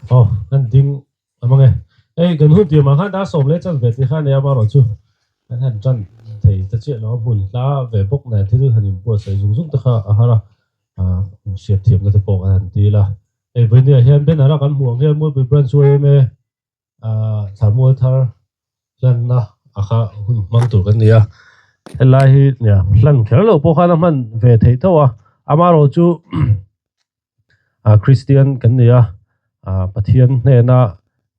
Aw kan ding a mang e. Hei kan hun tir mah khan dar sawm leh chan ve tih kha nia amarawh chu kan han tan thei ta chiah lo a hmun hla ve bawk nen thil han inbuatsaih zung zung te kha a har a, ah hriat thiamna te pawh kan han dil a. Hei vawinia hian banner a kan hmuh ang hian Mualpui Branch yma ah Thlamual thar hlanna a kha hun hmang tur kan ni a, helai hi nia hlan kher loh pawh khan a hman ve theih tho a, amarawh chu ah Kristian kan ni a, ah Pathian hnena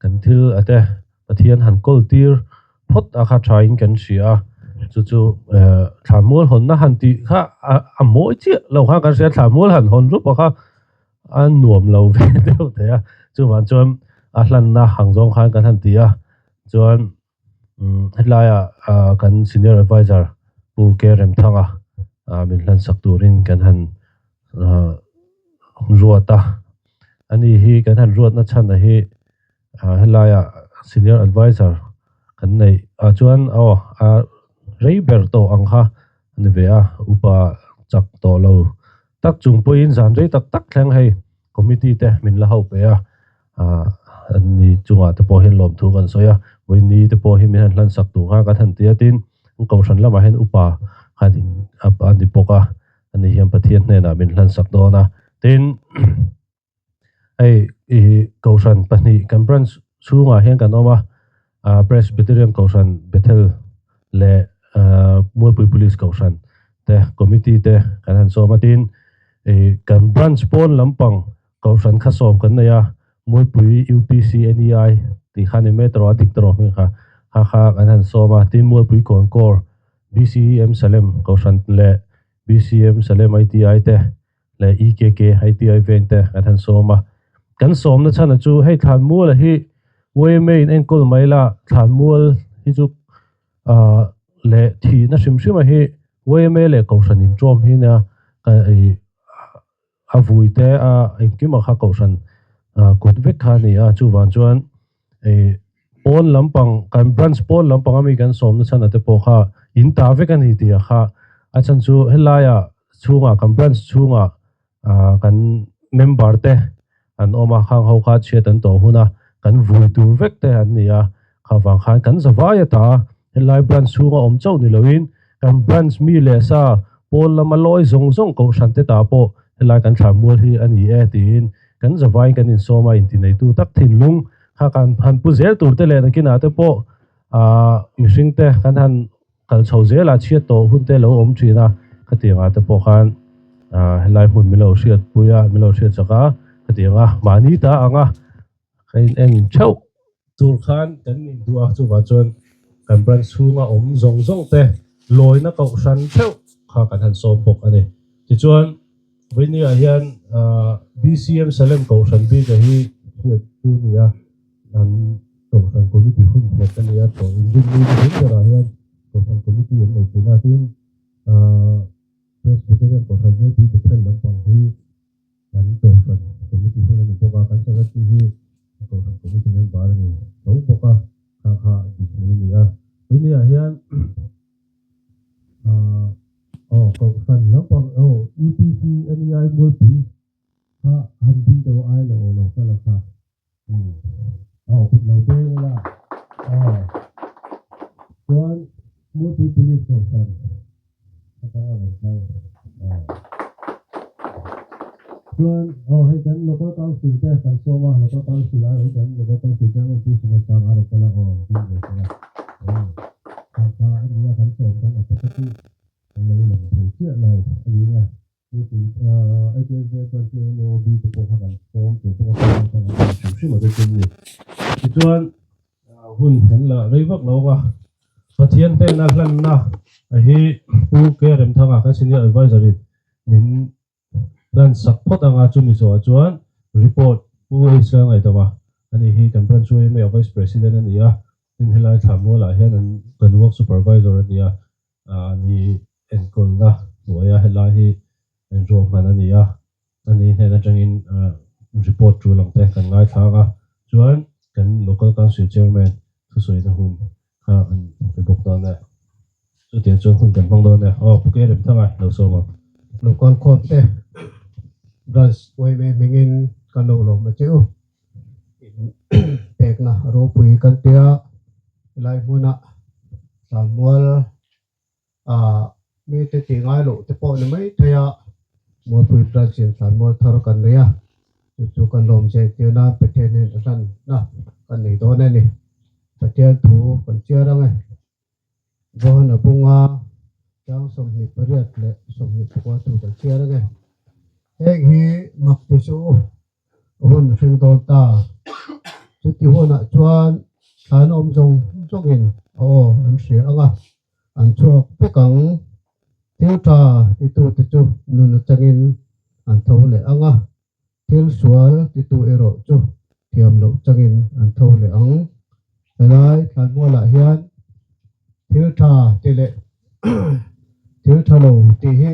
kan thil a te Pathian han kawl tir phawt a kha tha in kan hria a, chu chu eh Thlamual hawnna han tih kha a mawi chiah lo khan kan hria a, Thlamual han hawn rup a kha a nuam lo ve deuh thei a, chuvang chuan a hlanna ang zawng khan kan han ti a, chuan umm hetlaiah ah kan senior advisor Pu K Remthanga ah min hlansak turin kan han ah ruat a, ani hi kan han ruatna chhan a hi ah helaiah senior advisor kan neih ah chuan aw a rei ber tawh ang kha a ni ve a, upa chak tawh lo. Tak chung pawhin zan rei tak tak thleng hei committee te min la ho pe a, ah an ni chungah te pawh hian lawmthu kan sawi a, vawiini te pawh hi min han hlan sak tur kha kan han ti a tin an kohhran lamah hian upa khan in a ni bawk a, ani hian Pathian hnenah min hlan sak dawn a, tin hei ih kohhran pahnih kan branch chhungah hian kan awm a, ah Presbyterian kohhran Bethel leh ah Mualpui Police kohhran te committee te kan han sawm a tin ih kan branch pawn lampang kohhran kha sawm kan nei a Mualpui UPC NEI tih kha ni mai tawh a dik tawh hming kha kha kha kan han sawm a tin Mualpui Kawnkaw BCEM Salem kohhran leh BCM Salem ITI te leh EKK ITI veng te kan han sawm a. Kan sawmna chhan chu hei Thlanmuala hi yma in enkawl mai la, Thlanmual hi chu ah leh thihna hrim hrim a hi yma leh Kohhran intawm hi nia a vui te a engkim ah kha Kohhran kut vek kha a ni a, chuvang chuan ih pawn lampang kan branch pawn lampang ami kan sawmna chhan ah te pawh kha in ta vek a ni tih ah kha a chhan chu helaiah chhungah kan branch chhungah ah kan member te an awm a khang ho kha chhiat an tawh hun a kan vui tur vek te an ni a kha vang khan kan za vai ata helai branch chhunga awm chauh ni loin kan branch mi leh sa pawn lama lawi zawng zawng kohhran te tah pawh helai kan thlah mual hi a ni e tiin kan za vaiin kan insawm a intineitu tak thinlung kha kan han pu zel tur te leh nakinah te pawh ah mihring te kan han Kal chho zelah chhiat tawh hun te lo awm thin a, khatiangah te pawh khan helai hmun min lo hriat pui a, min lo hriat chak a, khatianga mahni ta anga ka in en theuh tur khan kan in duh a, chuvang chuan kan branch chhunga awm zawng zawng te lawina kohhran theuh kha kan han sawm bawk a ni. Tichuan vawinia hian BCM Salem kohhran bik a hi hriat chu a ni a. An Kohhran Committee hun nghet a ni a, tawh inrinni ni hlim berah hian Kohhran Committee an nei thin a, tin Presbyterian Kohhran Mualpui Bethel lampang hi an Kohhran Committee hun a ni bawk a, kan Secretary hi Kohhran Committee member a ni tho bawk a, kha kha dik hmun a ni a. Tuniah hian aw Kohhran lampang aw UPC NEI Mualpui kha han ding deuh a ai lo aw lo kal a kha. Aw kut lo beng ila aw chuan Mualpui Police kohhran atanga rawn kal aw chuan aw hei kan Local Council te kan sawm a Local Council ai awm kan Local Council Chairman Pu Sunil Sang a rawn kal a aw ding ve thei a aw kha kha a nia kan sawm dang a hre te chu an lo lang thei chiah lo a ni nge. Tichuan hun kan la rei vak lo a, Pathian hnena hlanna hi Pu K Remthanga kan Senior Adviser in min hlan sak phawt anga chumi zawhah chuan report Pu H Lalngaihdama ani hi kan branch yma Vice President a ni a, tin helai Thlamualah hian an kan work supervisor a ni a. Ni enkawlna hnuaia helai hi ruahman a ni a, ani hnen atangin report tul ang te kan ngaithla ang a, chuan kan Local Council Chairman thusawina hun kha an pe bawk dawn e. Chutiang chuan hun kan hmang dawn e. Aw Pu Ke Remthanga lo sawm ang. Local Court te Branch yma hmingin kan lo lawm a che u. ropui kan tia helai hmuna tlanmual ah mite tih ngai loh te pawh ni mai thei a Mualpui branch in tlanmual thar kan nei a chu chu kan lawm zeh tir nan Pathian hian a hlanna kan nei dawn a ni Pathian thu kan chiar ang e. John a bunga chang 28 leh 24 thu kan chhiar ange. Heng hi mak ti chu hun hring dawn ta. Chuti hunah chuan thlan awm zawng zawngin a aw an hria ang a, an chhuak vek ang. Thil tha titute chu nun atangin an tho leh ang a, Thil sual titu erawh chu thiam loh changin an tho leh ang. Helai thlanmualah hian thil tha ti leh thil tha lo tih hi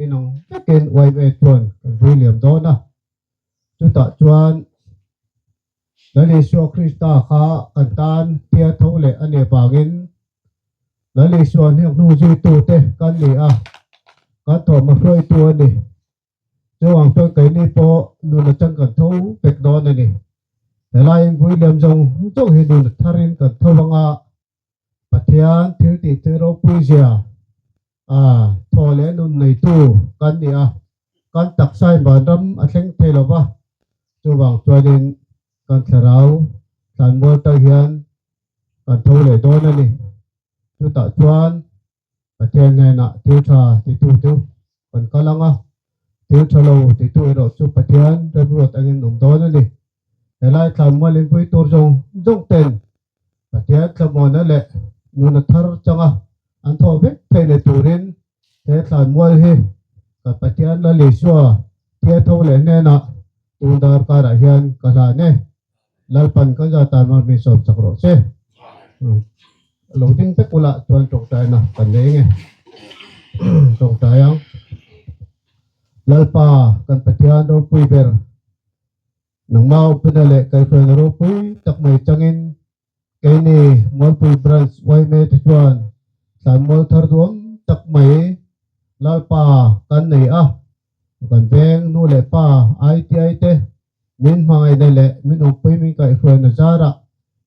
inang vekin yma chuan kan vui liam dawn a. Chutah chuan Lal Isua Krista kha kan tan thia tho leh a nih avangin Lal Isua hniak hnu zuitute kan ni a, kan thawhhma hruaitu a ni. Chuang chuan keini pawh nun atang kan tho vek dawn a ni. Helaiin William zawng zawng hi nun tharin kan tho anga Pathian thil tih thil ropui zia a thaw leh nun neitu kan ni a, kan taksain vanram a thleng thei lo va, chuvang chuanin kan thlarau tlanmual tang hian kan tho leh dawn a ni. Chutah chuan Pathian hnenah thil tha titu chu kan kal ang a, thil tha lo titu erawh chu Pathian remruat angin awm dawn a ni. Helai thlanmual inpui tur zawng zawng ten Pathian thlamuana leh nuna thar changa an thawh vek theih leh turin he thlanmual hi kan Pathian Lal Isua Thiatho leh hnenah tun darkarah hian ka hlan e. Lalpan kan za tan mar mi sawm chak rawh se. Lo ding vek ula chuan tawngtaina kan nei nge. Tawngtai ang. Lalpa kan Pathian ropui ber nangma upina leh kaihhruaina ropui tak mai changin keini Mualpui Branch yma te chuan thlanmual thar duam tak mai Lalpa kan nei a. Kan veng nu leh pa ITI te Min hmangaihna leh min awmpui min kaihhruaina zarah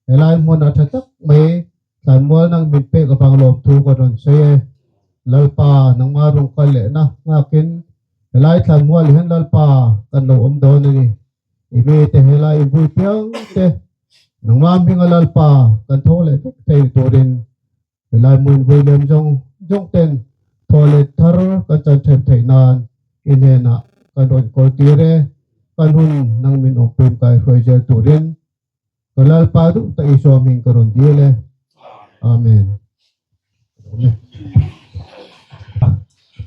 helai hmun a tha tak mai thlanmual nang min pek avang lawmthu ka rawn sawi e. Lalpa nangma rawng kal lehna nghakin helai thlanmual hian Lalpa kan lo awm dawn a ni. I mite helai i vui piang te nangma hminga Lalpa kan tho leh vek thei turin Helai hmun vui lem zawng zawng ten thaw leh thar kan chan ṭhep theih nan i hnenah kan rawn kawl tir e, kan hun nang min awmpui kai hruai zel turin ka Lalpa duh ta Isua hming ka rawn dil e. Amen.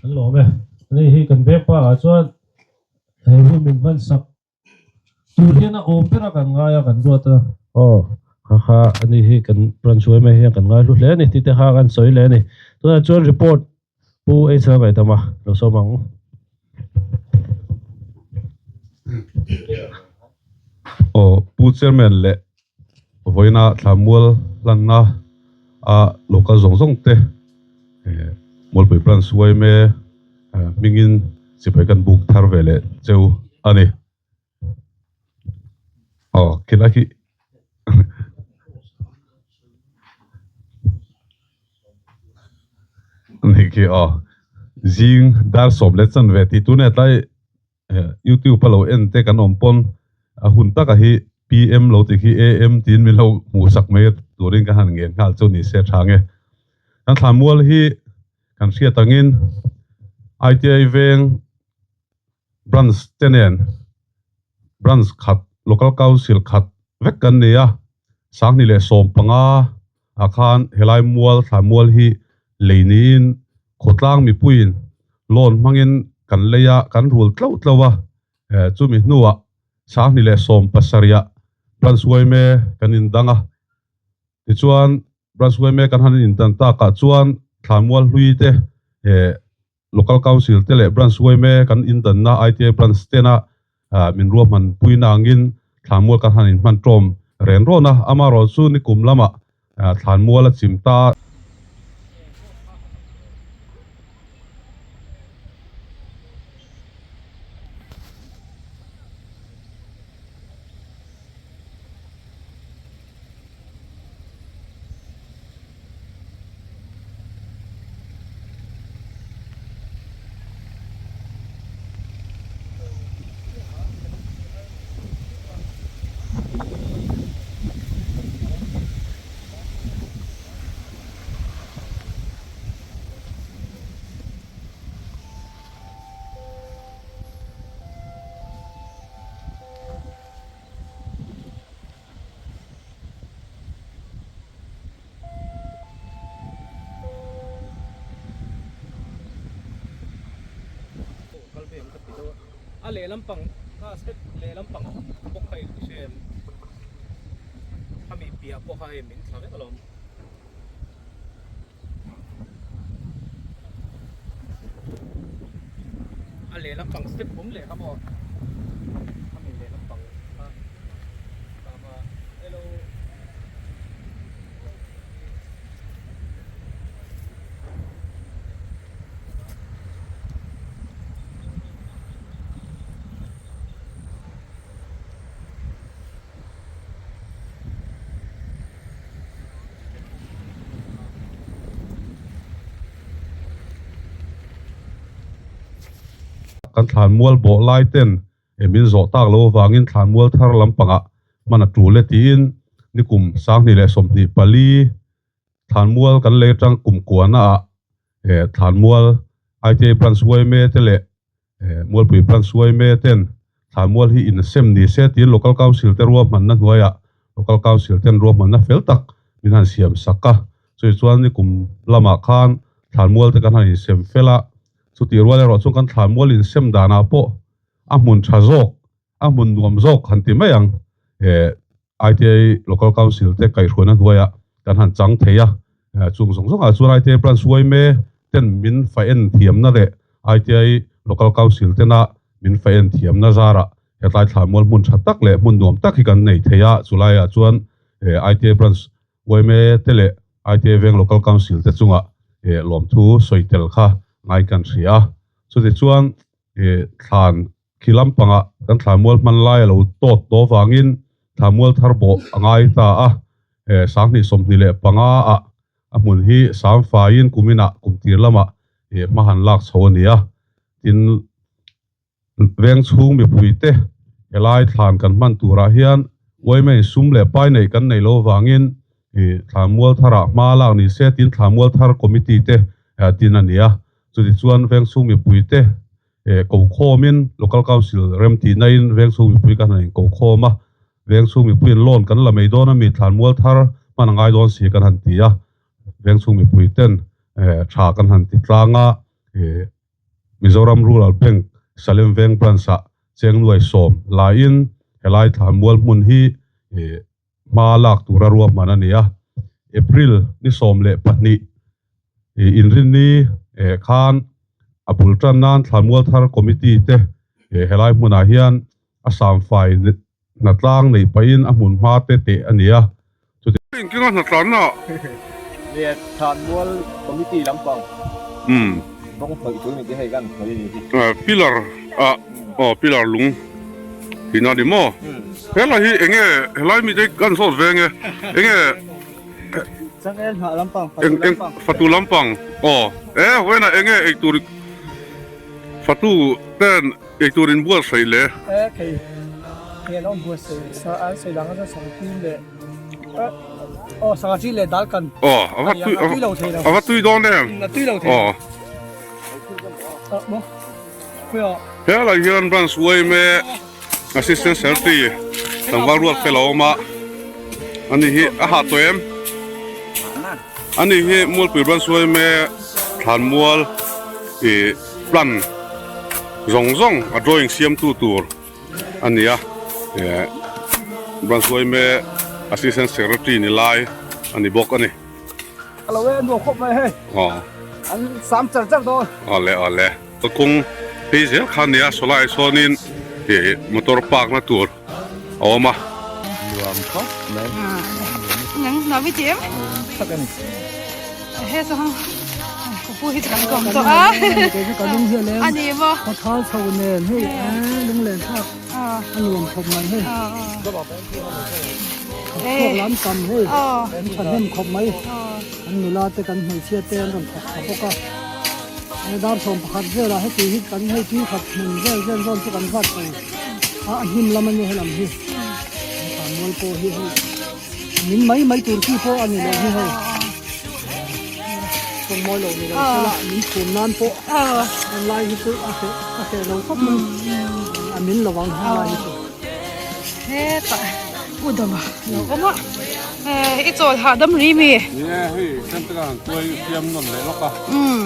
An lawm e. Ani hi kan veng pa ah chuan he hun min hman sak Tur hian a awm ber a kan ngai a kan ruat a. Aw ha ha ani hi kan rawn sawi mai hian kan ngai hlu hle a ni tih te kha kan sawi leh a ni. Tunah chuan report Pu H Lalngaihdama lo sawm ang. Aw Pu Chairman leh vawiina Thlamual hlanna a local zawng zawng te Mualpui Branch yma hmingin sipai kan buk thar ve leh cheu a ni. Aw khilai khi ni khi aw zing dar 10:15 tih tun e tlai YouTube a lo en te kan awm pawn a hun taka hi PM lo tih khi AM tiin min lo hmuh sak mai turin ka han ngen nghal chu ni se tha nge. Kan thlanmual hi kan hriat angin ITI veng branch te nen branch khat local council khat vek kan nei a, 2015 ah khan helai mual thlanmual hi lei niin khawtlang mipuiin loan hmangin kan lei a, kan rul tlauh tlauh a, chumi hnuah 2017 ah branch yma kan indang a, tichuan branch yma kan han indan takah chuan thlanmual hlui te Local Council te leh Branch yma kan indanna ITI Branch tena min ruahman puina angin thlanmual kan han inhman tawm ren rawn a, amaherawhchu nikum lamah thlanmual a chim ta. A lehlam pang kha step lehlam pang bawk kha i hre em? Khami piah pawh kha hei min thla vek alawm. A lehlam pang step awm leh kha maw? Khami lehlam pang kha kha hello. Kan thlanmual bawh lai ten min zawh tak lo avangin thlanmual thar lampangah hman a tul e tiin nikum 2024 Thlanmual kan lei atang kum kuana ah Thlanmual ITI Branch yma te leh Mualpui Branch yma ten Thlanmual hi in sem ni se tiin Local Council te ruahmanna hnuaiah Local Council ten ruahmanna fel tak min han siam sak a. Chumi chuan nikum lamah khan Thlanmual te kan han insem fel a, chutih rual erawh chuan kan Thlanmual insem danah pawh a hmun tha zawk a hmun nuam zawk han ti mai ang. ITI Local Council te kaihhruaina hnuaiah kan han chang thei a, chung zawng zawngah chuan ITI Branch yma ten min fa en thiamna leh ITI Local Council tena min fa en thiamna zarah hetlai thlamual hmun tha tak leh hmun nuam tak hi kan nei thei a, chulaiah chuan ITI Branch yma te leh ITI Veng Local Council te chungah lawmthu sawi tel kha ngai kan hria a, chutichuan thlan Khi lampangah kan thlamual hman lai a lo tawt tawh avangin thlamual thar bawh a ngai ta a, 2025 ah a hmun hi Samfaiin kuminah kumtir lamah hma han lak chho a ni a. Tin, veng chhung mipuite helai thlan kan hman turah hian yma in sum leh pai neih kan nei lo avangin thlamual tharah hma lak ni se tin thlamual thar committee te tin a ni a. Chutichuan veng chhung mipuite Ko khawmin Local Council rem tihna in Vengchhung mipui kan han inko khawm a, Vengchhung mipui in loan kan la mai dawn a mi thlanmual thar hman a ngai dawn si kan han ti a, Vengchhung mipui ten tha kan han ti tlang a, Mizoram Rural Bank Salem Veng Branch ah chengnuai sawm laiin helai thlanmual hmun hi hma lak tura ruahman a ni a. April ni 12 inrinni khan a bul tan nan Thlanmual Thar Committee te helai hmunah hian a samfai hnatlang neih pahin a hmun hma te teh a ni a. Chuti. Engkim a hnatlanna. Nia, Thlanmual Committee lampang rawng hnawih tur ni te hei kan hnawih a ni hi. Pillar ah aw pillar lung tihna a ni maw? Helai hi enge helai mite kan zawt ve nge enge Changel hnah lampang fatu lampang fatu lampang aw e wena enge eitur fatu ten eitur in buatsaih le e khei hei an awm buatsaih sa an sawi dang a chuan sangtin leh aw sangha chi leh dal kan aw a va tui a va tui dawn em a tui lo thei aw helai hian branch yma Assistant Secretary tlangval ruat fel a awm a, ani hi a hah tawh em? Ani hi Mualpui Branch yma thlanmual ih plan zawng zawng a drawing siamtu tur a ni a, eh Branch yma Assistant Secretary ni lai a ni bawk a ni. Aw. Awle awle. Ka kawng phei zel kha nia sawlai sawnin ih motor park na tur a awm a. Nuam khawp mai. Nang nuam i ti em? Tak a ni. He chu hang ka pu hi chu kan kawm tawh a. Kei chu ka lung hian em. A ni maw? Khaw thal chho nen hei lunglen thlak a nuam khawp mai hei. Thawk lam tam hei an thahnem khawp mai. Kan nula te kan hmeichhia te an rawn thawk tha bawk a. He dar 11 velah heti hi kan hei tui khat hmun vel vel zawn chu kan vat thei a, a hnim lam a nia helam hi. Thlan mual pawh hi hei min mai mai tur chi pawh a ni loh hi hei. Kawng mawi lo ni lo sela min chhum nan pawh heng lai hi chu a hreh a hreh lo khawp mai a min lo ang heng lai hi chu. Hetah u dawma lo awm a. I chawl hahdam ri mi. Ni e, hei Central han tuai siam nawn leh lawk a. Umm.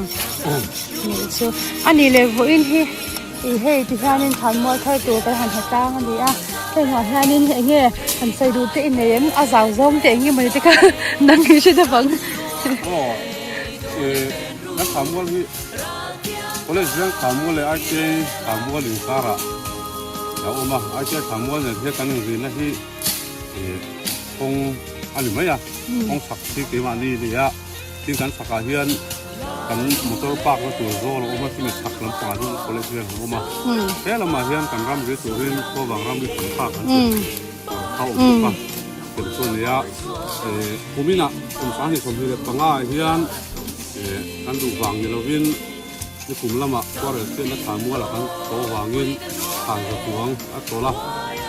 Chu a ni leh vawiin hi. Ih hei ti hianin thlanmual thar tur kan han hmu tlang a ni a hengah hianin eng nge han sawi duh te i nei em a zau zawng te eng nge mawni te kha nang i hre deuh ang. Aw eh kan thlanmual hi college veng thlanmual leh ITI thlanmual inkarah a awm a ITI thlanmual nen hian kan inrina hi eh kawng a ni mai a kawng chhak hi keimahni a ni a. Tin kan chhakah hian kan motor park na tur zawl a awm a, chumi chhak lampangah chuan college vel a awm a. He lamah hian kan ramri turin Khuavang ramri thlan park an tih tur kha a awm bawk a. Tel chu a ni a, eh kuminah kum 2025 ah hian eh kan duh vang ni lovin nikum lamah khuarel chhiatna thlan mualah kan tho vangin thlan za chuang a tawlh a,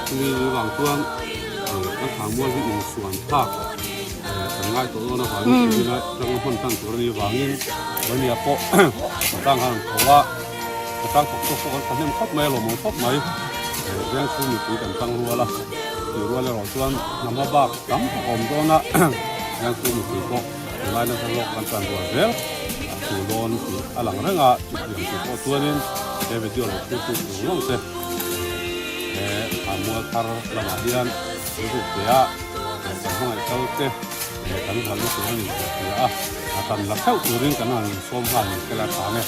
chumi ni vang chuan eh kan thlan mual hi insuan thlak. Kan ngai tawh dawn avangin tihina tanga hman tan tur a nih avangin Vania pawh tang khan an tho a, ka tang thawk chhuak pawh kan thahnem khawp mai a, lawmawm khawp mai. Veng chhung mipui kan tang rual a, tih rual erawh chuan hnam a bak tam tak a awm dawn a, veng chhung mipui pawh tunlai nasa zawk kan tan rual zel a tur dawn tih a lang reng a, chutiang tur pawh chuanin he video lo thlir tu tur zawng te he mual thar lamah hian rilru pe a. Kan hmangaih kal te leh kan hualna tur a ni tih a hria a, a tan la theuh turin kan han sawm nghal ni tel a tha nge.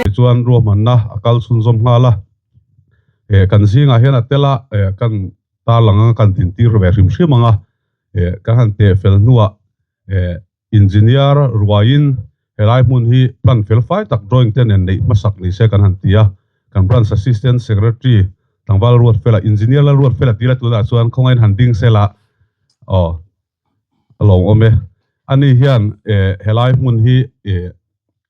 Tichuan ruahmanna a kal chhunzawm nghal a, eh kan zingah hian a tel a, eh kan tarlang anga kan dintir ve hrim hrim ang a, eh kan han teh fel hnuah eh Engineer ruaiin helai hmun hi plan fel fai tak drawing te nen neih hmasak ni se kan han ti a, kan Branch Assistant Secretary tlangval Ruatfela, Engineer Lalruatfela tih la tunah chuan khawngaiin han ding sela aw a lawmawm e. Ani hian eh helai hmun hi eh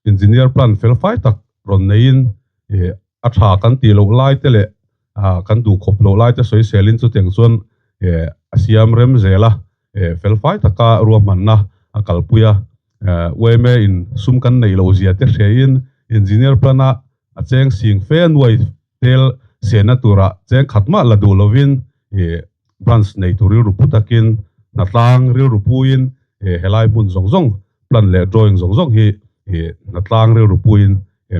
Engineer plan fel fai tak rawn neiin eh a tha kan tih loh lai te leh ah kan duh khawp loh lai te sawiselin chutiang chuan eh a siam rem zel a. Fel fai taka ruahmanna a kalpui a, yma in sum kan neih loh zia te hrein engineer plan a a cheng sing fe nuai tel sehna tura cheng khat mah la duh lovin branch nei tur rilru pu takin hnatlang rilru puiin helai hmun zawng zawng plan leh drawing zawng zawng hi hnatlang rilru puiin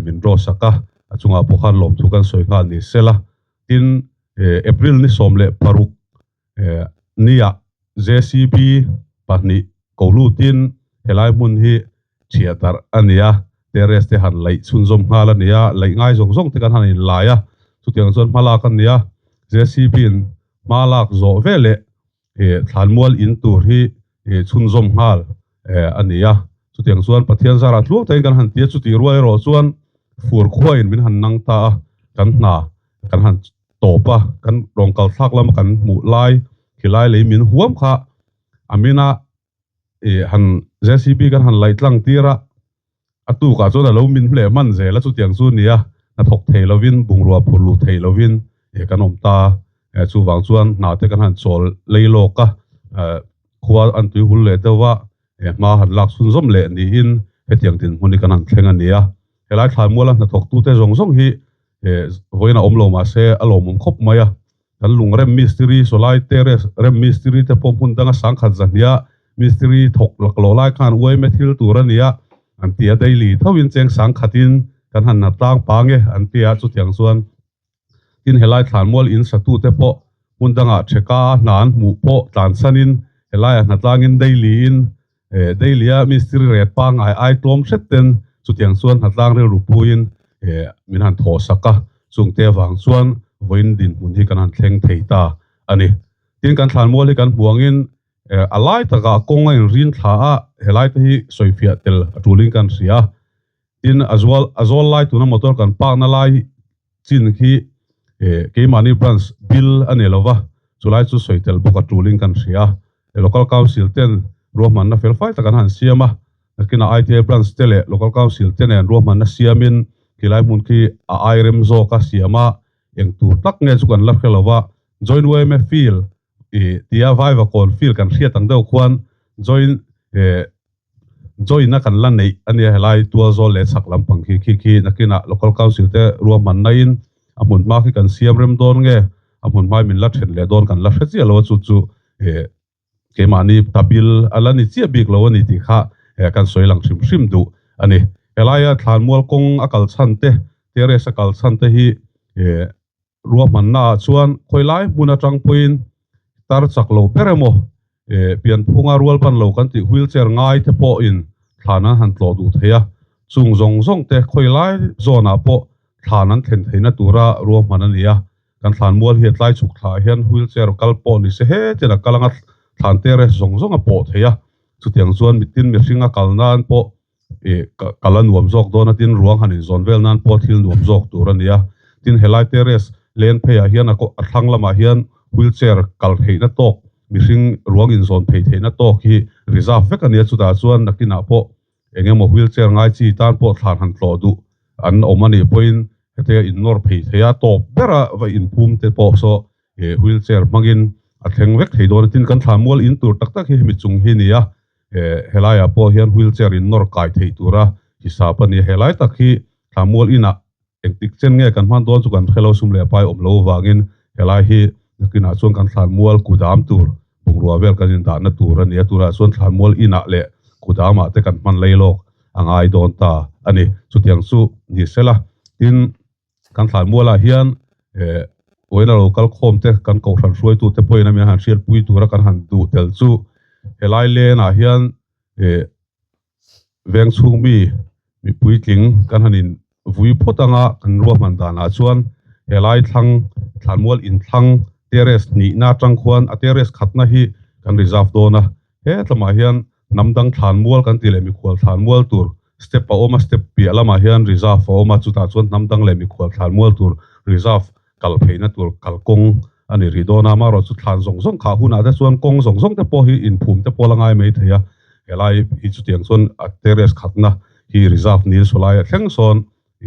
min draw sak a, a chungah pawh khan lawmthu kan sawi nghal ni sela. Tin, April ni 16 Nia, JCB pahnih ko lutin helai hmun hi thiah darh a ni a, terrace te han laih chhunzawm nghal a ni a, laih ngai zawng zawng te kan han inlai a, chutiang chuan hma lak a ni a, JCB in hma lak zawh veleh thlanmual in tur hi chhunzawm nghal a ni a, chutiang chuan Pathian zarah tluang takin kan han ti a, chutih rual erawh chuan fur khuain min han nang ta a, kan hna kan han tawp a, kan rawn kal thlak lama kan hmuh lai khilai lei min huam kha a mina ih han JCB kan han laih tlang tir a, a tukah chuan a lo min hle hman zel a chutiang chu nia hnathawk thei lovin bungrua phur luh thei lovin ih kan awm ta a, chuvang chuan hna te kan han chawl lei lawk a, khua an tui hul leh deuh a, hma han lak chhunzawm leh niin hetiang dinhmun hi kan han thleng a ni a, helai thlaimuala hnathawktute zawng zawng hi Vawiin a awm lo mah se a lawmawm khawp mai a, kan lung rem mistiri sawlai terrace rem mistiri te pawh hmun danga sangkhat zahnia mistiri thawk laklawh lai khan uaime thil tur a nia an ti a, daily thovin cheng sangkhatin kan han nat tlang pang e an ti a, chutiang chuan tin helai thlanmual in satute pawh hmun dangah theka hna an hmuh pawh tlansanin helaiah hnatlangin daily in Daily a mistiri ret pangngai ai tlawm hret ten chutiang chuan hnatlang rilru puiin min han thaw sak a, chungte avang chuan vawiin dinhmun hi kan han thleng thei ta a ni. Tin, kan thlanmual hi kan hmu angin a lai takah kawng a inrin thla a, helai te hi sawifiah tel a tulin kan hria. Tin, a zual a zawl lai tuna motor kan park na lai chin khi keimahni branch bill a ni lova, chulai chu sawi tel bawk a tulin kan hria. Local Council ten ruahmanna fel fai tak an han siam a, nakinah ITI branch te leh Local Council te nen ruahmanna siamin khilai hmun khi a ai rem zawk a siam a, eng tur tak nge chu kan la hre lova, Joint yma field tia Vaivakawn field kan hriat ang deuh khuan Joint Join a kan la neih a nia helai tualzawl leh chhak lampang khi khi khi nakinah Local Council te ruahmanna in a hmun hma khi kan siam rem dawn nge a hmun hmai min la then leh dawn kan la hre chiah lo a chu chu eh keimahni ta bil a la ni chiah bik lo a ni tih kha eh kan sawi lang hrim hrim duh a ni. Helaia thlanmual kawng a kal chhan te. Terrace a kal chhan te hi eh ruahmanna ah chuan khawi lai hmun atang pawhin tar chak lo ber emaw eh pianphunga rual ban lo kan tih wheelchair ngai te pawhin thlan an han tlawh duh thei a, chung zawng zawng te khawi lai zawn ah pawh thlan an thlen theihna tura ruahman a ni a, kan thlan mual hi a tlai chhuk thla ah hian wheelchair kal pawh ni se hetin a kal anga thlan terrace zawng zawng a pawh thei a, chutiang chuan mitin mihring a kal nan pawh ih kal a nuam zawk dawn a tin ruang han inzawn vel nan pawh thil nuam zawk tur a ni a, tin helai terrace len phei ah hian a a thlang lamah hian wheelchair kal theihna tawk mihring ruang inzawn phei theihna tawk hi reserve vek a ni a, chutah chuan nakinah pawh eng emaw wheelchair ngai chi tan pawh thlan han tlawh duh an awm a nih pawhin hetia innawr phei thei a tawp bera va inphum te pawh saw ih wheelchair hmangin a thleng vek thei dawn a tin kan thlan mual in tur tak tak hi hemi chung hi a ni a eh helaiah pawh hian wheelchair in nawr kai theih tura hisap a ni a helai tak hi thlan mual inah engtik chen nge kan hman dawn chu kan hrelo sum leh pai awm lo vangin helai hi nakinah chuan kan thlan mual kudam tur bungrua vel kan indahna tur a ni a tunah chuan thlan mual inah leh kudamah te kan hman lei lawk a ngai dawn ta a ni chutiang chu ni sela tin kan thlan mualah hian eh uaina lo kal khawm te kan kohhran hruaitu te pawhin a mi han hriatpui tura kan han duh tel chu helai lenah hian eh Veng chhung mi mi puitling kan han in vui phawt anga kan ruahman danah chuan helai thlang thlanmual inthlang terrace hnihna atang khuan a terrace khatna hi kan reserve dawn a, he tlamah hian hnam dang thlanmual kan tih leh mikhual thlanmual tur step a awm a, step piah lamah hian reserve a awm a, chutah chuan hnam dang leh mikhual thlanmual tur reserve kal pheina tur kalkawng a ni rih dawn a, amaherawhchu thlan zawng zawng khah hunah te chuan kawng zawng zawng te pawh hi inphum te pawh la ngai mai thei a, helai hi chutiang chuan a terrace khatna hi reserve niin sawlai a thleng sawn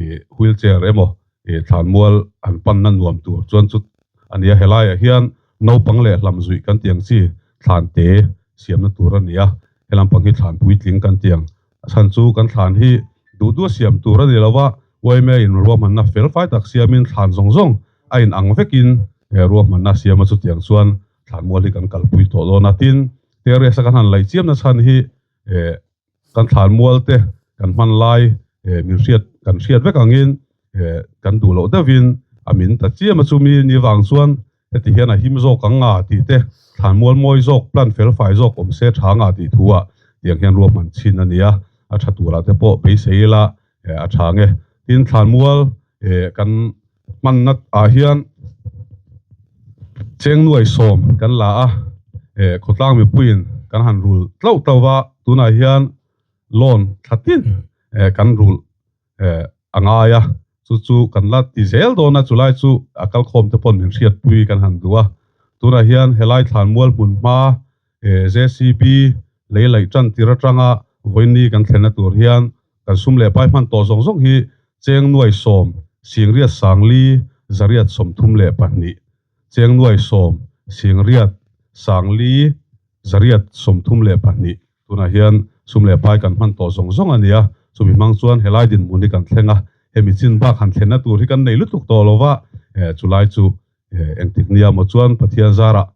ih wheelchair emaw ih thlanmual an panna nuam tur chuan chu a ni a, helaiah hian naupang leh hlam zuih kan tih ang chi thlan te siamna tur a ni a, helam pang hi thlan puitling kan tih ang A chhan chu kan thlan hi duh duh a siam tur a ni lo va, yma in ruahmanna fel fai tak siamin thlan zawng zawng a in ang vekin he ruahmanna siam a chutiang chuan thlan mual hi kan kalpui tawh dawn a. Tin, terrace a kan han laih chiamna chhan hi eh kan thlan mual te kan hman lai eh min hriat kan hriat vek angin eh kan duh loh deuhin a min ta chiam a chumi ni vang chuan Heti hian a him zawk ang nga tih te, thlanmual mawi zawk, plan fel fai zawk awm se tha nga tih thu ah tiang hian ruahman chhin a ni a, a tha turah te pawh beisei ila a tha nge. Tin, thlanmual kan hmanna ah hian chengnuai sawm kan la a, khawtlang mipuiin kan han rul tlauh tlauh va, tunah hian loan thla tin kan rulh a ngai a, chu chu kan la ti zel dawn a, chulai chu a kalkhawm te pawn min hriatpui kan han duh a, tunah hian helai thlanmual hmun hma JCB lei laih tan tir atanga vawiinni kan thlenna tur hian kan sum leh pai hman tawh zawng zawng hi cheng nuai sawm singriat sangli zariat 32 cheng nuai sawm singriat sangli zariat 32 Tunah hian sum leh pai kan hman tawh zawng zawng a ni a, chumi hmang chuan helai dinhmun hi kan thleng a, hemi chin bak han thlenna tur hi kan nei lutuk tawh lo va, chulai chu engtik nia maw chuan Pathian zarah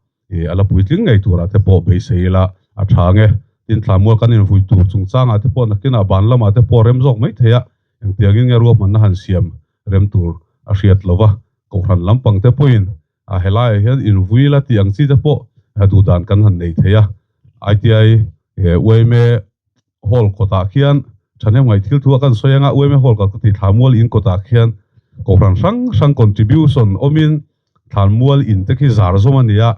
a la puitling ngei turah te pawh beisei ila a tha ang e. Tin, thlamual kan invui tur chungchangah te pawh nakinah ban lamah te pawh rem zawk mai thei a, engtiangin nge ruahmanna han siam rem tur a hriat lo va, Kohhran lampang te pawhin A helaiah hian invui la tih ang chi te pawh duh dan kan han nei thei a. ITI yma hall kawtah khian thahnem ngaih thil thu a kan sawi anga yma hall kawt ka tih thlanmual in kawtah khian kohhran hrang hrang contribution awmin thlanmual in te khi zar zawm a ni a.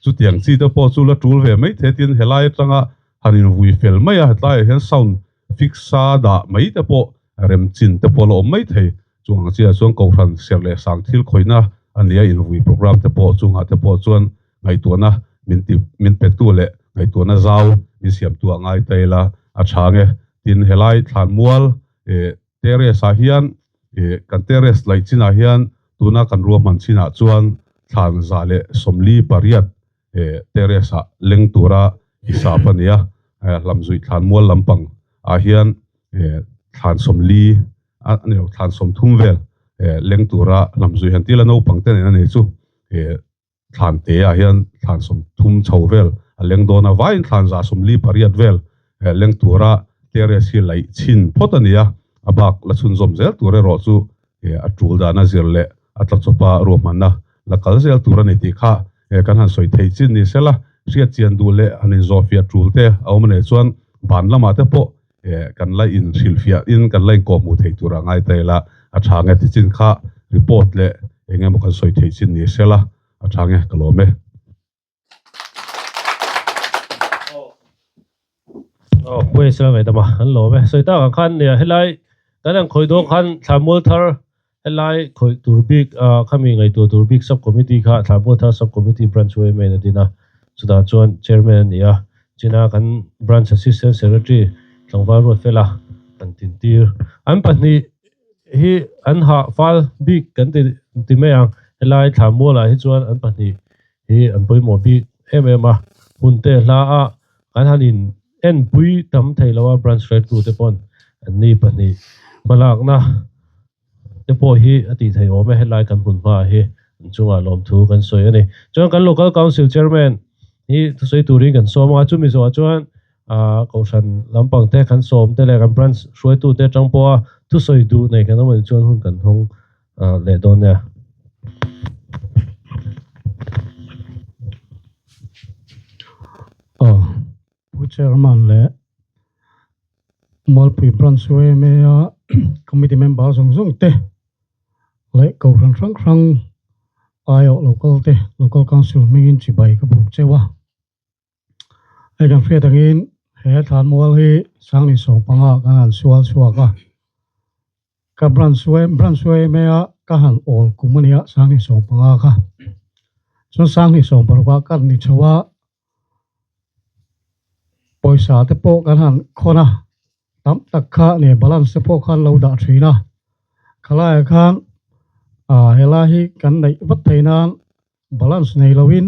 Chutiang chi te pawh chu la tul ve mai thei a tin helai atanga han invui fel mai a hetlaiah hian sound fix a dah mai te pawh rem chin te pawh la awm mai thei. Chung ang chiah chuan Kohhran serh leh sang thil khawihna a nia invui program te pawh chungah te pawh chuan ngaihtuahna min ti min petu leh ngaihtuahna zau min siamtu a ngai ta ila a tha nge. Tin, helai thlanmual eh terrace ah hian eh kan terrace laih chinah hian tuna kan ruahman chinah chuan thlan 148 eh terrace ah leng tura hisap a ni a, hlamzuih thlanmual lampang ah hian eh thlan 40 a ni lo thlan 30 vel eh leng tura hlamzuih han tila naupang te nen a ni chu eh thlan te ah hian thlan 30 chho vel a leng dawn a vaiin thlan 148 vel eh leng tura terrace hi laih chhin phawt a ni a, a bak la chhunzawm zel tur erawh chu. a tul dana zir leh a tla chawpa ruahmanna la kal zel tur a ni tih kha kan han sawi thei chin ni sela, hriat chian duh leh han inzawhfiah tul te a awm a nih chuan ban lamah te pawh kan la inhrilhfiah in kan la inkawhhmuh thei tur a ngai ta ila a tha nge ti chin kha report leh eng emaw kan sawi thei chin ni sela a tha nge ka lawm e. Aw puai sela ngaih dam a an lawm e. Sawi tak ang khan nia helai kan ang khawi dawn khan Thlamual thar helai khawi tur bik ah khami ngaihtuah tur bik sub committee kha Thlamual thar sub committee branch yma in a din a chutah chuan chairman a ni a china kan branch assistant secretary tlangval Ruatfela kan tintir an pahnih hi an hah fal bik kan ti ti mai ang helai Thlamual ah hi chuan an pahnih hi an pawimawh bik em em a, hun te hla a kan han in enpui tam thei lo a branch hruaitu te pawn an ni pahnih hmalakna te pawh hi a tih theih awm e helai kan hmun hma hi an chungah lawmthu kan sawi a ni. Chuan kan local council chairman hi thusawi turin kan sawm a, chumi zawhah chuan ah kohhran lampang te kan sawm te leh kan branch hruaitu te atang pawha thusawi duh nei kan awm anih chuan hun kan hawng leh dawn nia. Aw, Pu Chairman leh Mualpui Branch yma a Committee member zawng zawng te leh Kohhran hrang hrang aiawh local te, Local Council hmingin chibai ka buk cheu a. Hei kan hriat angin he thlanmual hi Sangni sawmpanga kan han sual chhuak a. Ka branch branch yma a ka han awl kum a nia Sangni sawmpanga kha. Chuan Sangni sawmparuk ah ka ni chho a, pawisa te pawh kan han khawn a, tam tak kha nge balance te pawh khan lo dah thin a. Khalaiah khan ah helai hi kan neih vat theih nan balance nei loin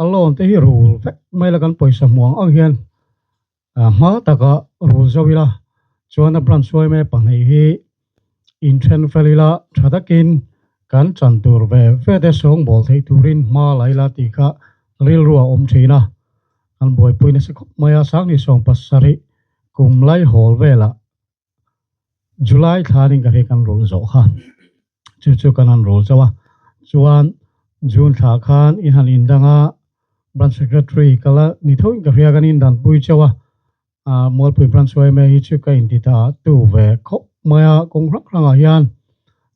a loan te hi rul vek mai la kan pawisa hmuh ang ang hian hma taka rul zo ila chuan a branch yma pahnih hi inthen fel ila tha takin kan chan tur ve ve te sawngbawl theih turin hma la ila tih kha rilru a awm thin a, kan buaipui nasa khawp mai a, Sangni 70 kum lai hawl velah July thlanin ka hre kan rul zawh kha chu chu kan han rul chauh a chuan June thla khan i han indang a branch secretary ka la ni tho in ka hria kan indan pui chauh a ah Mualpui branch yma hi chu ka inti ta tu ve khawp mai a kawng hrang hrang ah hian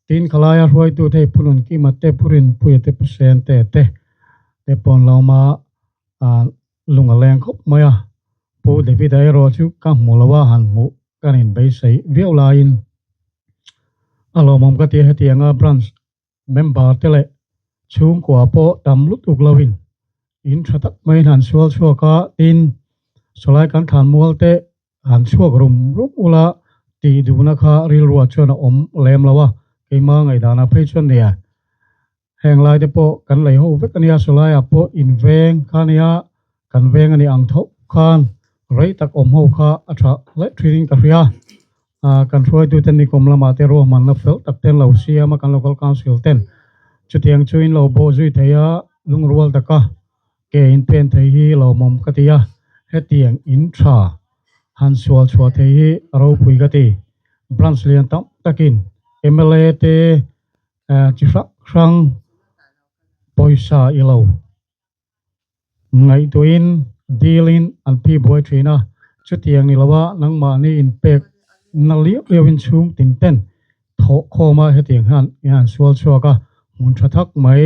tin khalaia hruaitu te Phunun Kima te Phurin Puia te Pu Sen te te te pawn lo awm a ah Lung a leng khawp mai a, Pu David-a erawh chu ka hmu lo a, han hmuh kan inbeisei viau laiin a lawmawm ka ti a, hetianga branch member te leh chhungkua pawh tam lutuk loin in tha tak maiin han sual chhuak a, tin sawlai kan thlan mual te han chhuak rum rum ula tih duhna kha rilruah chuan a awm lem lo a, keimah ngaihdanah phei chuan nia Heng lai te pawh kan lei ho vek a nia, sawlaiah pawh in veng kha a nia, kan veng a nih ang tho khan rei tak awm ho kha a tha hle thin in ka hria. Kan hruaitu ten nikum lamah te ruahmanna fel tak ten lo siam a, kan local council ten chutiang chu in lo bawh zui thei a, lungrual taka ke in pen thei hi lawmawm ka ti a, hetiang in tha han sual chhuah thei hi a ropui ka ti. Branch lian tam takin mla te chi hrang hrang pawisa i lo ngaihtuahin dilin an pi buai thin a, chutiang ni loa nangmahni inpek na liau liauin chhung tin ten thawh khawm a hetiang hian i han sual chhuak a, hmun tha thak mai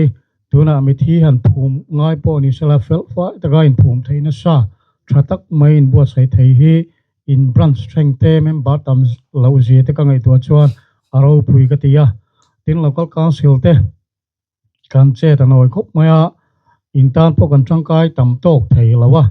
tunah mithi han phum ngai pawh ni sela fel fai taka inphum theih nasa tha tak mai inbuatsaih thei hi In branch thleng te member tam loh zia te ka ngaihtuah chuan a ropui ka ti a, tin local council te kan chet a nawi khawp mai a, in tan pawh kan tangkai tam tawk thei lo a,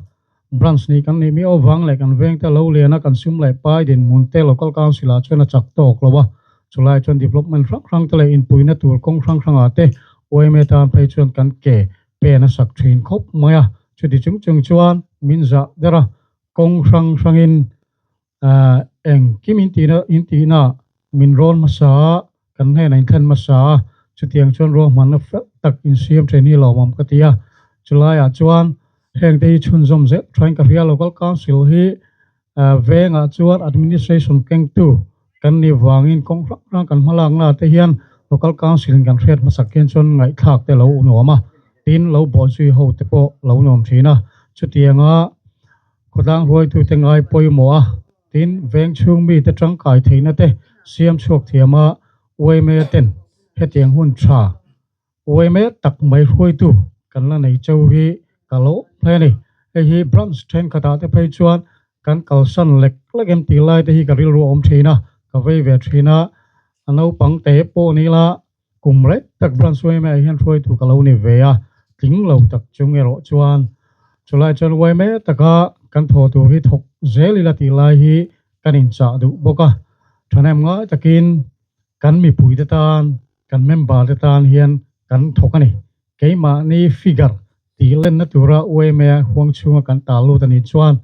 branch nih kan nih miau vang leh kan veng te lo lian a kan sum leh pai dinhmun te local council ah chuan a chak tawk lo a, chulai chuan development hrang hrang te leh inpuina tur kawng hrang hrang ah te yma tan phei chuan kan ke pen a sak thin khawp mai a, chuti chung chung chuan min zah der a, Kawng hrang hrangin engkim intihna intihna min rawn hmasa a, kan hnenah in thlen hmasa a, chutiang chuan ruahmanna fel tak insiam then hi lawmawm ka ti a. Chulaiah chuan hengte hi chhunzawm zel thain ka hria, Local Council hi vengah chuan Administration kengtu. kan nih vangin kawng hrang hrang kan hmalakna te hian local council in kan hriat hmasak hian chuan ngaihthlak te lo nuam a, tin lo bawhzui ho te pawh lo nuam thin a, chutianga khawtlang hruaitute ngai pawimawh a, tin veng chhung mite tangkai theihna te siam chhuak thiam a yma ten hetiang hun tha Uaime tak mai hruaitu kan la nei cheu hi ka lo hle a ni. Hei hi branch thenkhatah te phei chuan kan kalsan lek lek em tih lai te hi ka rilru a awm thin a, ka vei ve thin a. A naupang te pawh ni ila kum rei tak branch uaime ah hian hruaitu ka lo ni ve a, tling lo tak chung erawh chuan chulai chuan uaime taka kan thaw tur hi thawk zel ila tih lai hi kan inchah duh bawk a. Thahnem ngai takin kan mipuite tan Kan member te tan hian kan thawk a ni. Keimahni figure tih lenna tura UMA huang chhunga kan tal lut a nih chuan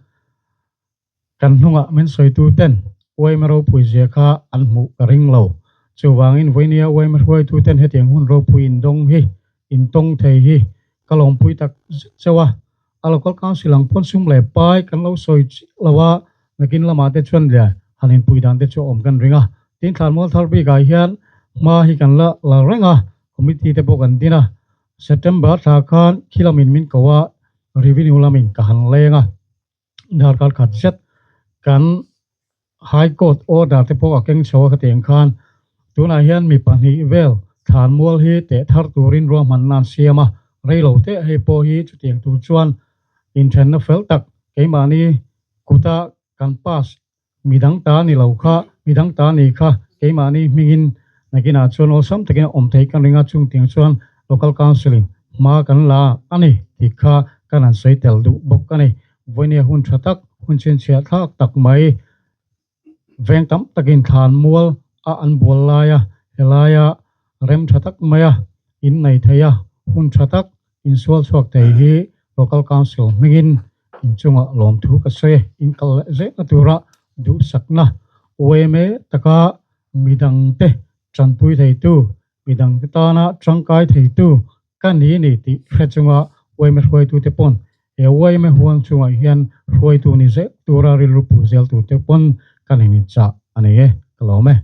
kan hnungah min sawitu ten UMA ropui zia kha an hmuh ka ring lo. Chuvangin vawinia UMA hruaitu ten hetiang hun ropui indawng hi intawng thei hi ka lawmpui tak zet chauh a. A local council ang pawn sum leh pai kan lo sawi chiah lo a, nakin lamah te chuan leh han inpui dan te chu a awm kan ring a. Tin thlanmual thar bikah hian hma hi kan la la reng a, committee te pawh kan din a. September thla khan khi lamin min ko a, revenue lamin ka han leng a. Darkar khat zet kan High Court order te pawh a keng chho a khatiang khan tunah hian mi pahnih vel thlanmual hi teh thar turin ruahmanna an siam a, rei lo teh hei pawh hi chutiang tur chuan inthenna fel tak keimahni kuta kan pass midang ta ni lo kha midang ta ni kha keimahni hmingin nakinah chuan awlsam takin a awm theih kan ring a, chungtiang chuan Local Council in hma kan la a ni tih kha kan han sawi tel duh bawk a ni. Vawinia hun tha tak, hun chhinchhiah thlak tak mai veng tam takin thlan mual a an bual laia helaia rem tha tak maia in nei thei a, hun tha tak insual chhuak thei hi Local Council hmingin inchungah lawmthu ka sawi e. In kal leh zehna tura duhsakna uaime taka midangte tanpui theitu Midang te tana tangkai theitu ka ni ni tih hre chunga uaime hruaitute pawn he uaime huang chungah hian hruaitu ni zel tura rilru pu zel turte pawn kan in inchah a ni e, ka lawm e.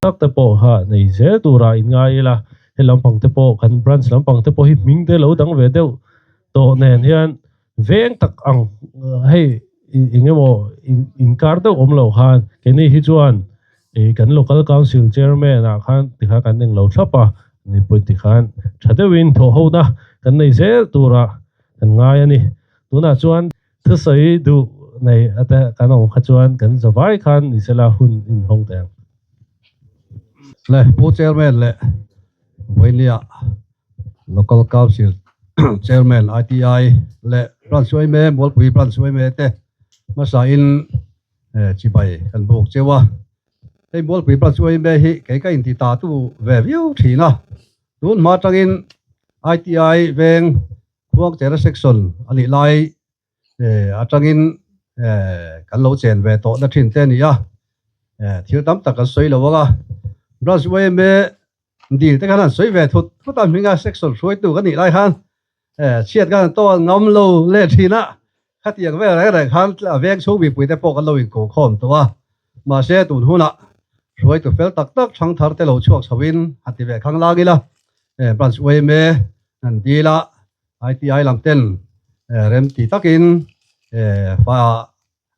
Tak te pawh kha nei zel tura in ngai ila, he lampang te pawh kan branch lampang te pawh hi hming te lo dang ve deuh tawh nen hian Veng tak ang hei eng emaw inkar deuh awm lo khan keini hi chuan kan local council chairman ah khan tikha kan eng lo thlap a ni pawh tikhan tha deuhin thawh ho na kan nei zel tura kan ngai a ni. Tunah chuan thusawi duh nei ate kan awm kha chuan kan zavai khan ni sela hun inhawng teh ang. Le Pu Chairman leh Vawinia Local Council Chairman ITI leh Branch Suaime Mualpui Branch Suaime te hmasain chibai kan buk cheu a. Hei Mualpui Branch Suaime hi kei ka inti ta tu ve viau thin a. Tun hma atangin ITI veng Khuangchera Section a nih lai atangin kan lo chen ve tawh na thin te a ni a. Thil tam tak kan sawi lo ang a. Branch yma dil te khan an sawi ve thut thut a hminga section hruaitu ka nih lai khan chhiat khan an tawng ngam lo leh thin a. Khatiang vel reng reng khan a veng chhung mipui te pawh kan lo inkokhawm tawh a. Mahse tun hunah hruaitu fel tak tak thangthar te lo chhuak chhoin han ti ve khang lang ila. Branch yma an dil a. ITI lam ten rem ti takin fa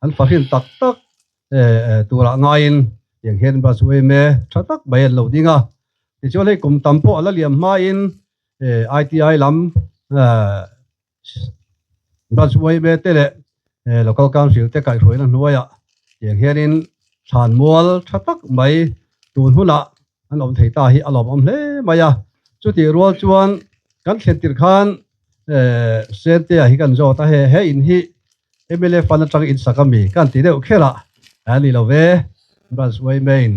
an fahrin tak tak turah ngaiin tiang hian bus uaime tha tak mai an lo ding a. Tichuan hei kum tam pawh a la liam hmain ITI lam bus uaime te leh local council te kaihhruaina hnuaiah tiang hianin thlanmual tha tak mai tun hunah an awm thei ta hi a lawmawm hle mai a. Chutih rual chuan kan thlen tirh khan Sentea hi kan zawt a, he he in hi mla fund atang in sak a mi kan ti deuh kher a, a ni lo ve, branch yma in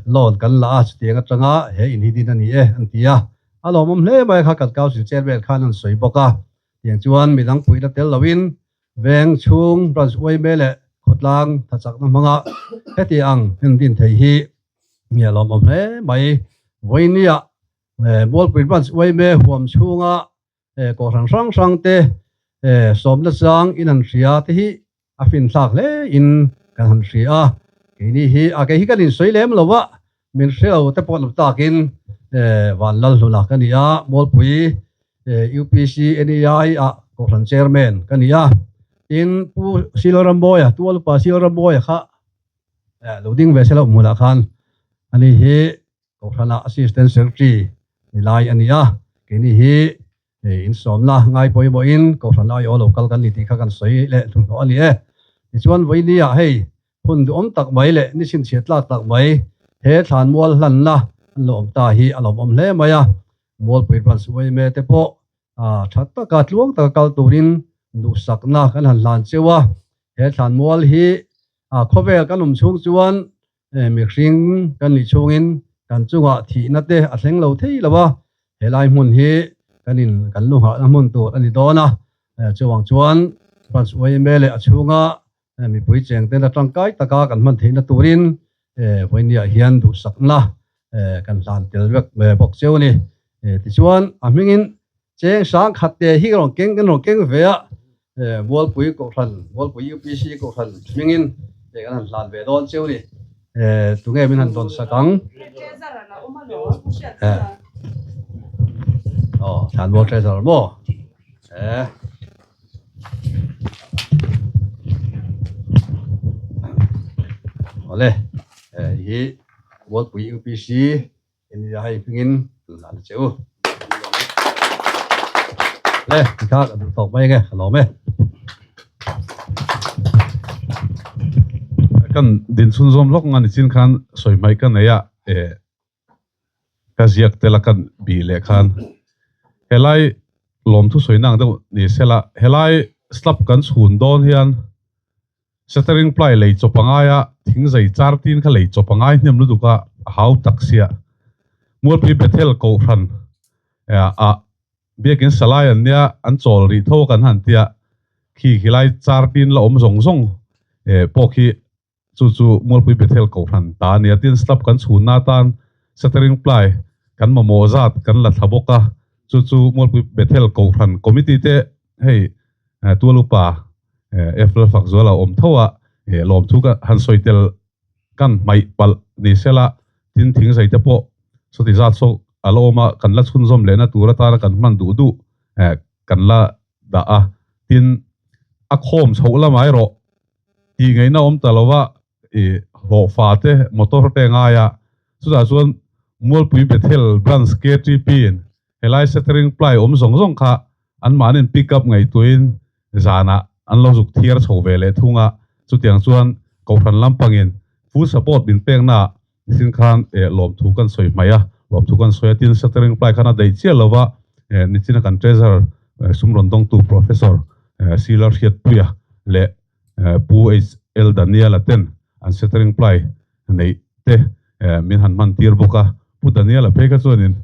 loan kan la a chutiang atanga he in hi din a ni e an ti a, a lawmawm hle mai a kha kan council chairman khan an sawi bawk a, tiang chuan midang puihna tel loin Veng chhung branch uaime leh khawtlang thachakna hmanga heti ang en din thei hi nge lawmawm hle mai. Vawinia Mualpui branch uaime huam chhunga kohhran hrang hrang te sawmna chang in an hria te hi. a fin thlak hle in kan han hria a, keini hi a kei hi kan insawi lem lo a, min hre lo te pawh an awm takin Vanlalhluna ka ni a, Mualpui UPC NEI ah Kohhran Chairman ka ni a, tin Pu Silramawia, Tualupa Silramawia kha lo ding ve se lo hmunah khan ani hi Kohhranah Assistant Secretary ni lai a ni a, keini hi insawmna ngai pawimawhin Kohhran aiawh lo kal kan ni tih kha kan sawi leh hnuhnawh a ni e. Tichuan vawinia hei hun duhawm tak mai leh ni chhinchhiah tlak tak mai he thlanmual hlanna an lo awm ta hi a lawmawm hle mai a, Mualpui Branch yma te pawh tha taka tluang taka kal turin duhsakna kan han hlan cheu a, he thlanmual hi khawvel kan awm chhung chuan mihring kan nih chhungin kan chungah thihna te a thleng lo thei lo a, helai hmun hi kan in kan lu nghahna hmun tur a ni dawn a, chuvang chuan Branch yma leh a chhunga mipui chengte la tangkai taka kan hman theihna turin vawinia hian duhsakna kan hlan tel vek bawk cheu a ni. Tichuan a hmingin cheng sang khat te hi rawn keng kan rawn keng ve a, Mualpui Kohhran, Mualpui UPC Kohhran hmingin kan han hlan ve dawn cheu a ni. Tunge min han dawn sak ang? Aw, Thlanmual Treasurer maw? Awle hi Mualpui UPC India hei hmingin an la che u. Le tikha ka duh tawk mai ange ka lawm e. Kan din chhunzawm lawk nga nichin khan sawi hmaih ka nei a eh ka ziak tel a kan bih leh khan helai lawmthu sawi nang deuh ni sela helai slab kan chhun dawn hian shuttering ply lei chawp a ngai a thing zai char tin kha lei chawp a ngai hnem lutuk a a hau tak sia Mualpui Bethel Kohhran ah Biakin Salai an nia an chawl rih tho kan han tia khi khilai char tin la awm zawng zawng pawh khi Chu chu Mualpui Bethel Kohhran ta a ni a, tin slab kan chhunna atan shuttering ply kan mamawh zat kan la thla bawk a, chu chu Mualpui Bethel Kohhran Committee te hei tual upa F Lalfakzuala awm tho a, lawmthu ka han sawi tel kan hmaih palh ni sela, tin thingzai te pawh sawti zat saw a la awm a, kan la chhunzawm lehna tur atana kan hman duh duh kan la dah a, tin a khawm chhoh lamah erawh tih ngaihna awm ta lova i hlawhfa te motor te ngai a, chutah chuan Mualpui Bethel Branch KTP in helai shuttering ply awm zawng zawng kha anmahni in pick up ngaihtuahin zanah an lo zuk thiar chho ve leh thung a, chutiang chuan Kohhran lampangin full support min peknaah Nisin khan lawmthu kan sawi hmaih a, lawmthu kan sawi a, tin shuttering ply khan a daih chiah lo va, nichina kan treasurer sum rawn dawngtu Professor Sila Hriatpuia leh Pu HL Daniela ten an shuttering ply neih te min han hman tir bawk a, Pu Daniela phei kha chuanin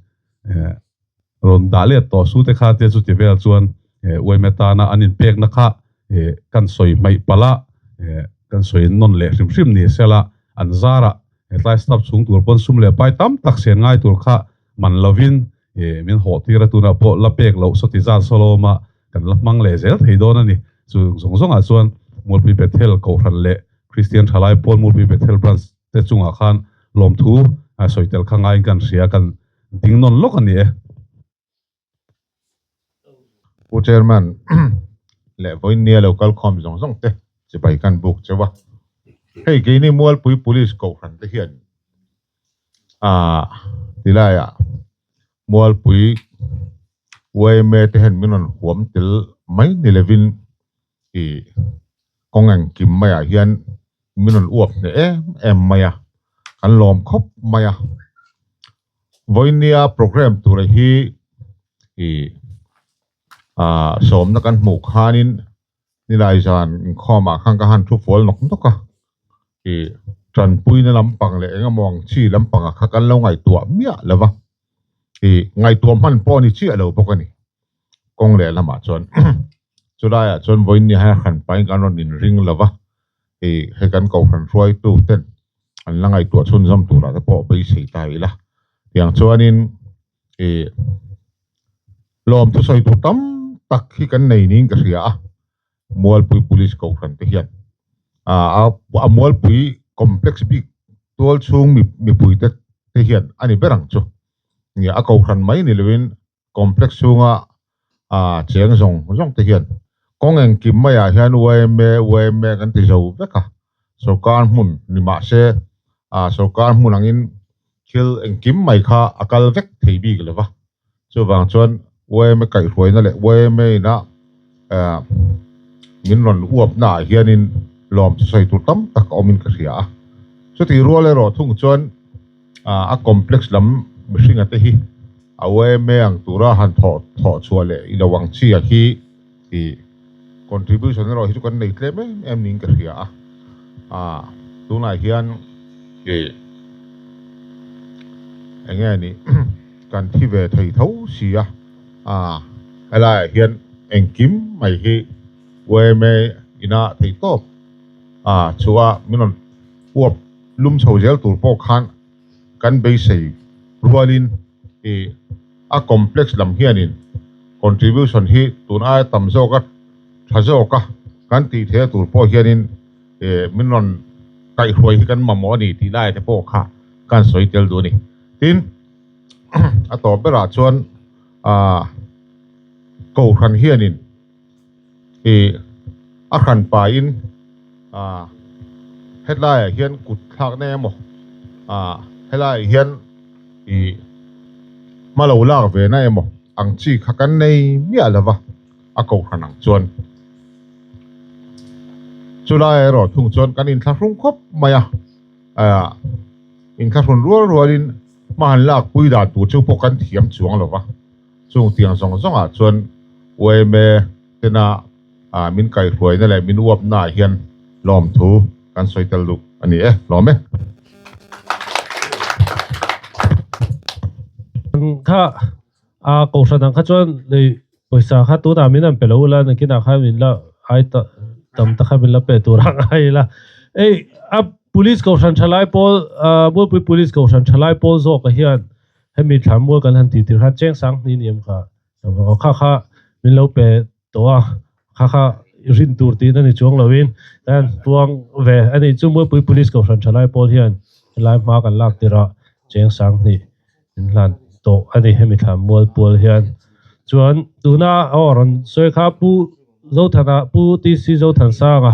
rawn dah let tawh su te kha tia chuti vel chuan uaime tana an inpekna kha kan sawi hmaih palh a, kan sawi nawn leh hrim hrim ni sela an zarah hetlai staff chhung tur pawn sum leh pai tam tak sen ngai tur kha man lovin min hawh tir a, tunah pawh la pek loh sawti zat sawlawma kan la hmang leh zel thei dawn a ni. Chu zawng zawngah chuan Mualpui Bethel Kohhran leh Kristian Thalai Pawl Mualpui Bethel Branch te chungah khan lawmthu sawi tel kha ngaiin kan hria kan ding nawn lawk a ni e. Pu Chairman leh vawiinnia lo kal khawm zawng zawng te chibai kan buk cheu a. Hei keini Mualpui Police Kohhran te hian ah tilaiah Mualpui yma te hian min rawn huam tel mai ni lovin ih kawng engkim maiah hian min rawn uap hneh em em mai a, kan lawm khawp mai a. Vawinia program tura hi ih ah sawmna kan hmuh khanin nilai zan inkhawmah khan ka han thu fual nawk nawk a, ih tanpuina lampang leh eng emaw ang chi lampangah kha kan lo ngaihtuah miah lo va, ih ngaihtuah hman pawh a ni chiah lo bawk a ni. Kawng leh lamah chuan chulaiah chuan vawiin hian hran pahin kan rawn inring lo va, ih hei kan kohhran hruaitu ten an la ngaihtuah chhunzawm turah te pawh beisei ta ila. Tiang chuanin ih lawm thusawi tur tam tak hi kan nei niin ka hria a, Mualpui Police kohhran te hian. A a mualpui complex bik tual chhung mi mipui te te hian a ni ber ang chu. Nge a kohhran mai ni loin complex chhunga ah cheng zawng zawng te hian kawng engkim maiah hian yma yma kan ti zo vek a, sorkar hmun ni mah se ah sorkar hmun angin thil engkim mai kha a kal vek thei bik lo va, chuvang chuan yma kaihhruaina leh yma ina ah min rawn uap naah hianin lawm chu sawi tur tam tak a awmin ka hria a, chutih rual erawh thung chuan ah a complex lam mihringa te hi a yma ang tura han thawh thawh chhuah leh i lo ang chi a hi tih contribution erawh hi chu kan nei tlem em em niin ka hria a ah tunah hian ih eng nge nih kan thi ve thei tho si a ah helaiah hian engkim mai hi yma ina thei tawp ah chhuah min rawn uap lum chho zel tur pawh khan kan beisei rualin ih a complex lam hianin contribution hi tun aia tam zawka tha zawka kan tih theih tur pawh hianin ih min rawn kaihhruai hi kan mamawh a ni tih lai te pawh kha kan sawi tel duh a ni. Tin, a tawp berah chuan ah kohhran hianin ih a hran pahin ah hetlaiah hian kut thlakna emaw ah helaiah hian ih hma lo lak ve na emaw ang chi kha kan nei miah lo va a kohhran ang chuan chulai erawh thung chuan kan inthlahrung khawp mai a ah inthlahrun rual rualin hma han lak pui dan tur chu pawh kan thiam chuang lo va. Chung tiang zawng zawngah chuan yma tena min kaihhruaina leh min uapnaah hian lawmthu kan sawi tel duh a ni e, lawm e. Kha a kohhran ang kha chuan lei pawisa kha tunah min han pe lo ula nakinah khan min la ai tam ta kha min la pe tur ang a ila. Ei a police kohhran thalai pawl Mualpui police kohhran thalai pawl zawkah hian Hemi thla mual kan han tih tir khan cheng sang hni ni em kha kha kha min lo pe tawh a, kha kha rin tur tiin a ni chuang loin kan puang ve a ni. Chu Mualpui Police Kohhran Thalai pawl hian helai hma kan lak tirah cheng sang hnih min hlan tawh a ni hemi thla mual pual hian. Chuan tuna aw rawn sawi kha Pu Zothana Pu TC Zothansanga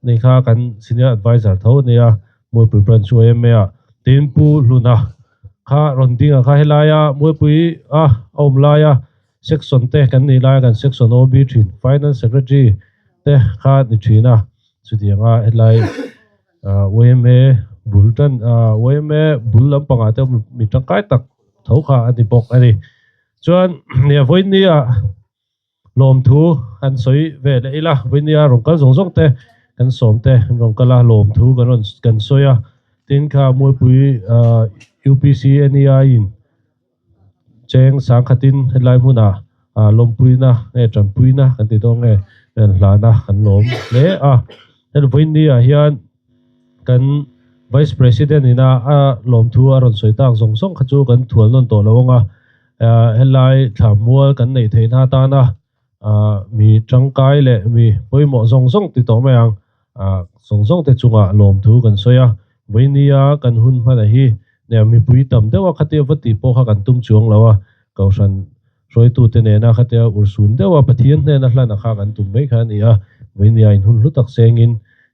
ni kha kan Senior Adviser tho a nia Mualpui Branch YMA ah tin Pu Hluna Kha rawn ding a kha helaia Mualpui a a awm laia section te kan nih laia kan section OB thin finance secretary te kha ni thin a chutianga helai yma bul tan yma bul lampangah te mi tangkai tak tho kha a ni bawk a ni. Chuan vawiin ah Lawmthu an sawi ve leh ila, vawinia rawn kal zawng zawng te kan sawm te an rawn kal a, lawmthu kan rawn kan sawi a, tin kha Mualpui UPC NEI in cheng sangkhatin helai hmunah lawmpuina nge tanpuina kan ti dawn nge an hlana kan lawm hle a, heng vawinia hian kan Vice President ina a lawmthu a rawn sawi tak zawng zawng kha chu kan thual nawn tawh lo ang a. Helai thla mual kan neih theihna atana mi tangkai leh mi pawimawh zawng zawng ti tawh mai ang zawng zawng te chungah lawmthu kan sawi a. Vawinia kan hun hmana hi mipui tam deuha khatia va tih pawh kha kan tum chuang lo a, Kohhran hruaitute nena khatia urhsun deuha Pathian hnena hlana kha kan tum mai kha a ni a. Vawinia in hun hlu tak sengin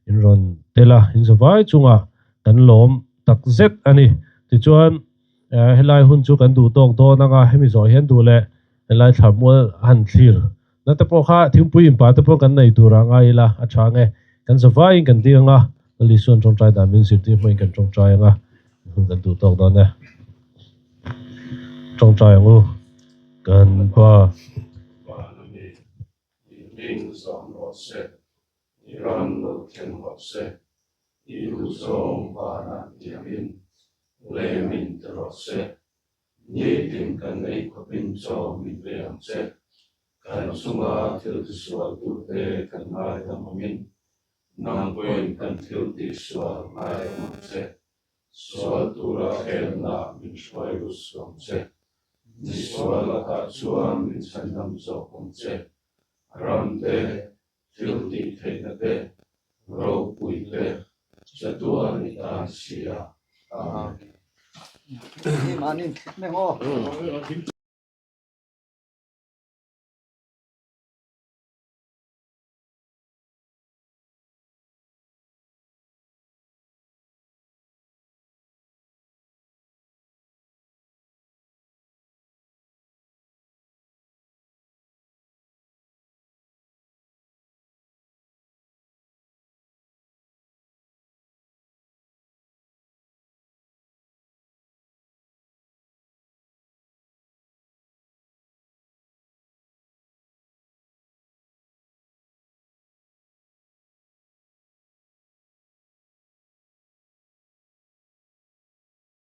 in rawn tel a, in zavai chungah kan lawm tak zet a ni. Tichuan. Helai hun chu kan duh tawk dawn anga hemi zawh hian duh leh helai thla mual han thlir na te pawh kha thingpui inpa te pawh kan nei tur ah ngai ila a tha nge kan zavaiin kan ding anga Lali Suan tawngtai dan min zirtir hmangin kan tawngtai anga hun kan duh tawk dawn e. Tawngtai ang u kan pa. Van a mi, i hming zawm rawh se, i ram lo thleng rawh se, I duhzawng vanah tiangin lemin ti rawh se. Nitin kan ei khawpin chaw min pe ang che. Kan chunga thil tisual tute kan ngaidam angin, nang pawhin kan thil tihsual ngaidam ang che. Sual tura khelna min hruai lut suh ang che. Misual lakah chuan min chhandam zawk ang che. Ramte, thil tih theihna te. Ropui te chatuan i tan si a. Amen.